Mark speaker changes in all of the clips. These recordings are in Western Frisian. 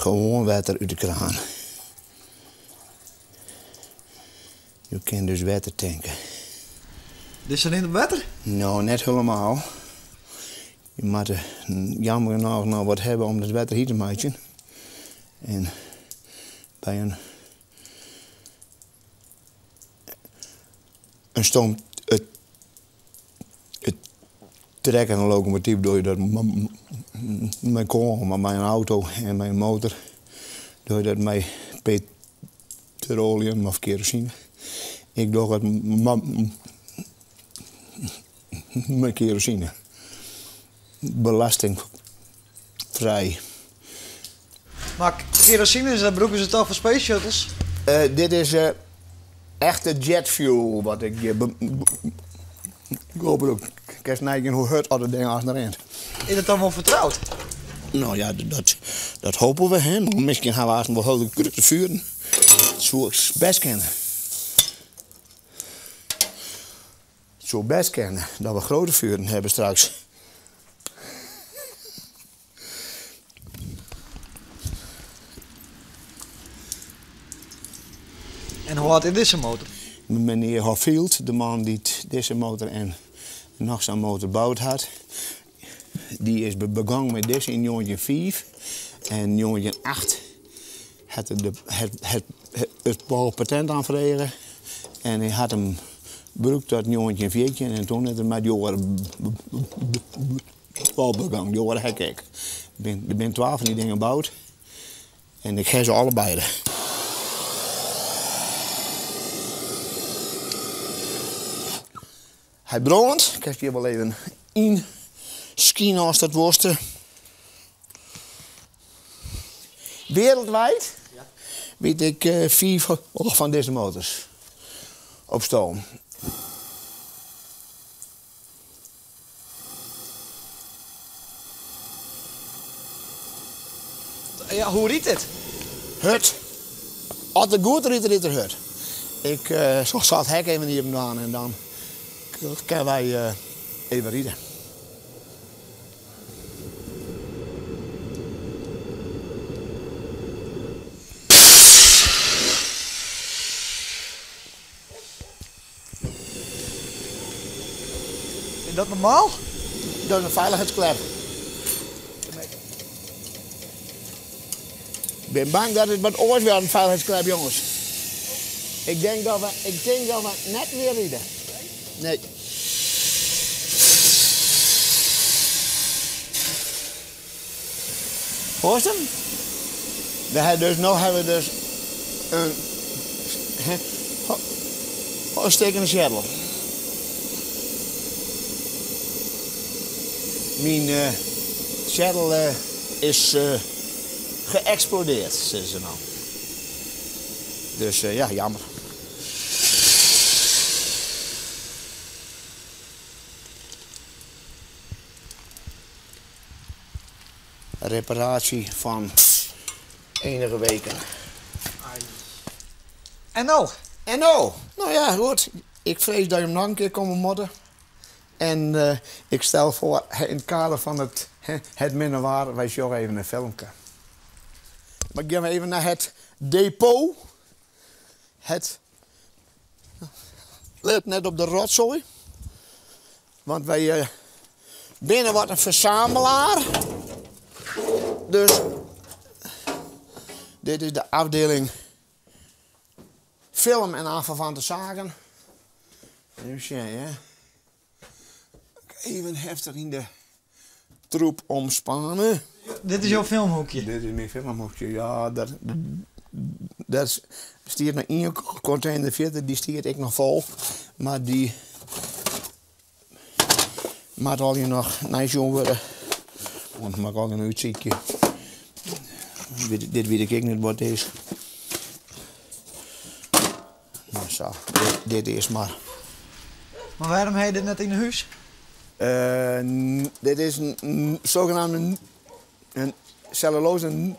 Speaker 1: Gewoan wetter út de kraan. Jo kin dus wetter tanke.
Speaker 2: Dizze rint op wetter?
Speaker 1: No, net helemaal. Je moatte jammer genôch noch wat hawwe om it wetter hyt te meitsjen. En by in in stoom it it trekkende lokomotyf dogge je dat mei koal, mar mei in auto en mei in motor dogge je dat mei petroleum of kerosine. Ik doch it mei kerosine. Belastingfrij.
Speaker 2: Mar kerosine, dat brûke se toch foar space shuttles?
Speaker 1: Dit is echte jet fuel wat ik hjir brûk. Kinst neigean hoe hurd oft it ding aanst rint.
Speaker 2: Is dat dan wol fertroud?
Speaker 1: No ja, dat hoopje we. Hè? Mar miskien ha we aanst wol hiele grutte furen. Dat soe bêst kinne. It soe bêst kinne dat we grutte furen hawwe straks.
Speaker 2: En hoe âld is dizze motor?
Speaker 1: Menear Hoffield, de man dy't dizze motor en noch sa'n motor boud hat, dy is begûn mei dizze yn njoggentjin fiif en njoggentjin acht hat er it patent oanfrege en hy hat him brûkt tot 1914 en toen is er mei dy oare begûn. Dy oare ha ik ek. Der binne twa fan dy dingen boud en ik ha se allebeide. Hy brânt. Kinst hjir wol even yn skine ast dat wolst. Wereldwijd wit ik fiif fan dizze motors op stoom.
Speaker 2: Ja, hoe rydt it?
Speaker 1: Hurd. As it goed rydt, rydt er hurd. Ik sil it hek even iepen dwaan en dan kinne wy even ride.
Speaker 2: Is dat normaal?
Speaker 1: Dat is in feilichheidsklep. Ik bin bang dat it wat oars wurdt, in feilichheidsklep, jonges. Ik tink dat we net mear ride. Nee. Hoarst him? We ha dus, no ha we dus in stikkene shuttle. Myn shuttle is geëxplodeerd, sizze se no. Dus ja, jammer. Reparatie fan enige weken.
Speaker 2: En no?
Speaker 1: En no? No ja, goed. Ik frees dat je noch in kear komme moatte. En ik stel foar, yn it kader fan it minne waar, wy sjogge even in filmke. Mar gean we even nei it depot. Het let net op de rotsoai. Want wy binne wat in fersamelaar. Dus dit is de afdeling film en aanverwante zaken. Even sjen, hè. Even heftich yn de troep omspane.
Speaker 2: Dit is jo filmhoekje?
Speaker 1: Dit is myn filmhoekje, ja. Dat stiet noch ien kontener fierder, dy stiet ek noch fol. Mar dy moat allegear noch neisjoen wurde. Want moat ik allegear noch útsykje. Dit wit ik ek net wat it is. No sa, dit is mar.
Speaker 2: Mar wêrom ha je dit net yn 'e hûs?
Speaker 1: Dit is in sogenaamde in cellulose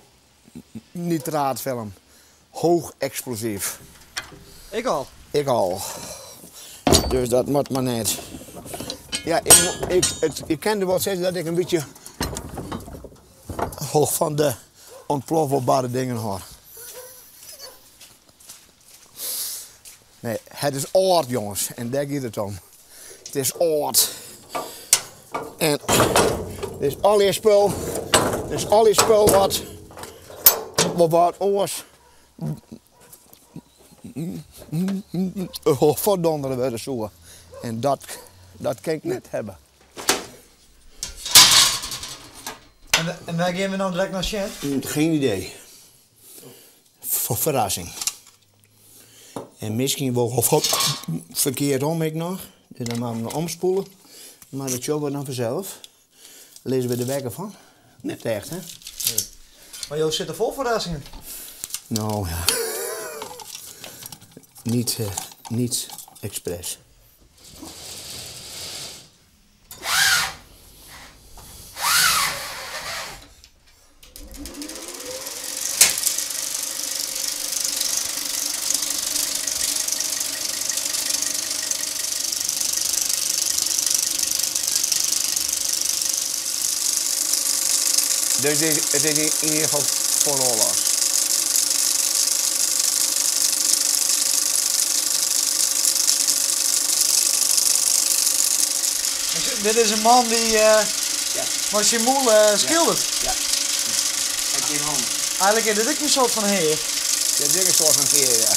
Speaker 1: nitraatfilm. Hoog explosief.
Speaker 2: Ik al.
Speaker 1: Ik al. Dus dat moat mar net. Ja, ik kin der wol sizze dat ik in bytsje hoog fan de. Ontplofbare dingen hâld. Nee, het is âld, jongens. En dêr giet it om. It is âld. En dit is allegear spul. Dit is allegear spul wat, wat, wat oars fuortdondere wurde soe. En dat, dat kin ik net hawwe.
Speaker 2: En, en wêr gean we no direkt nei sjen?
Speaker 1: Geen idee. Ferrassing. En miskien wol ferkeard om ek noch. Dus dan moatte we noch omspoele. Mar dat sjogge we dan fansels. Lizze we der wekker fan? Net echt, hè?
Speaker 2: Nee. Mar jo sitte fol ferrassingen.
Speaker 1: No ja. Niet, niet expres. Dus it is yn ieder gefal foar oarloch.
Speaker 2: Dit is in man dy't uh, mei syn mûle skilderet.
Speaker 1: Ja. Ek gjin hannen.
Speaker 2: Eigenlik is dit ek in soart fan hear.
Speaker 1: Dit is ek in soart fan hear, ja.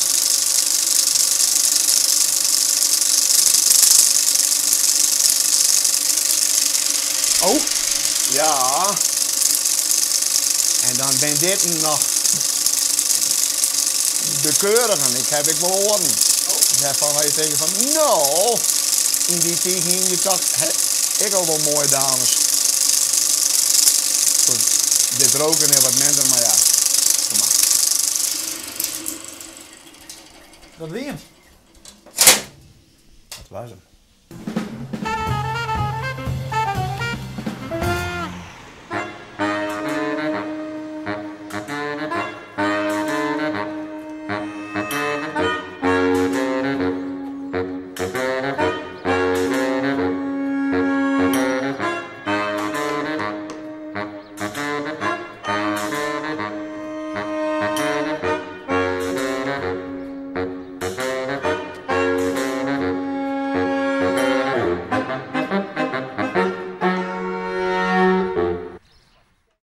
Speaker 2: Oh.
Speaker 1: Ja. En dan bin dit noch de keurigen. Ik haw ek wol oaren. Wêrfan je tinke fan, no, yn dy tiid hiene je toch ek al wol moaie dames. Goed, dit roken is wat minder, mar ja, kom mar.
Speaker 2: Dat wie him.
Speaker 1: Dat was him.